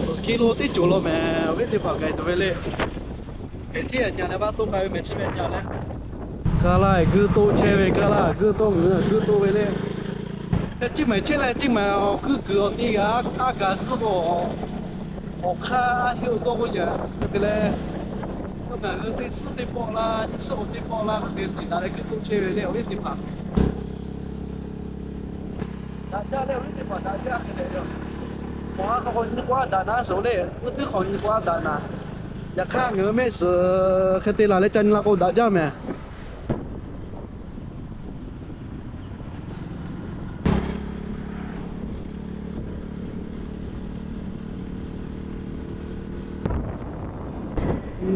Suhˍ ki lo teˇ cawˬ lo mehˍ, awˬ viˉ teˇ hpaˍ k'ai tuˬ ve le. Hk'e hteˇ yaꞈ nyi leh vaˇ toˆ k'ai ve mehˍ chi ve nyi leh, kaˇ laˇ guiˇ toˆ chehˇ ve, kaˇ laˇ guiˇ toˆ, ngaˬ hui guiˇ toˆ ve le. Hk'e ciˇ mehˍ chehˇ leh ciˇ mehˍ, awˬ hkuiˉ kuiˬ awˬ ti g'a a gaˬ suhˉ k'o, awˬ hk'aˇ a heˆ awˬ tawˇ k'oˆ yaꞈ te leh, ngaˬ hui teˇ suhˉ teˇ pawˆ laˇ, nyiˇ suhˉ awˬ teˇ pawˆ laˇ k'oˆ te ciˬ daꞈ leh guiˇ toˆ chehˇ ve le, awˬ viˉ teˇ hpaˍ. Daꞈ jaˇ leh awˬ viˉ teˇ hpaˍ daꞈ jaˇ hk'e le. Awˬ ha hk'aw k'o nyi k'o a daꞈ na suhˍ le, uˉ htuˉ hk'aw nyi k'o a daꞈ na. Yaꞈ hk'aˇ ngaˬ hui mehˆ suhˍ hk'e te laˬ leh ca nyi la k'o daꞈ jaˇ mehˍ.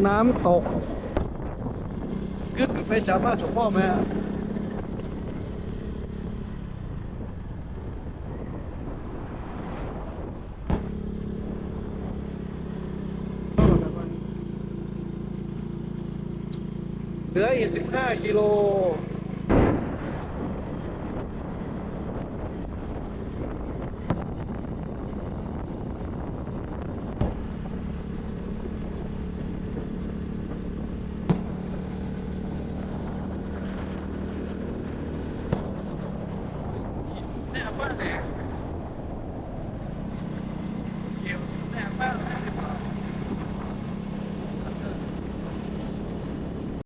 Naˉ tawꞈ kuiˉ kuiˬ hpehˇ ca maˇ cawˬ hpawˇ mehˍ. Deh ยี่สิบห้า กิโล.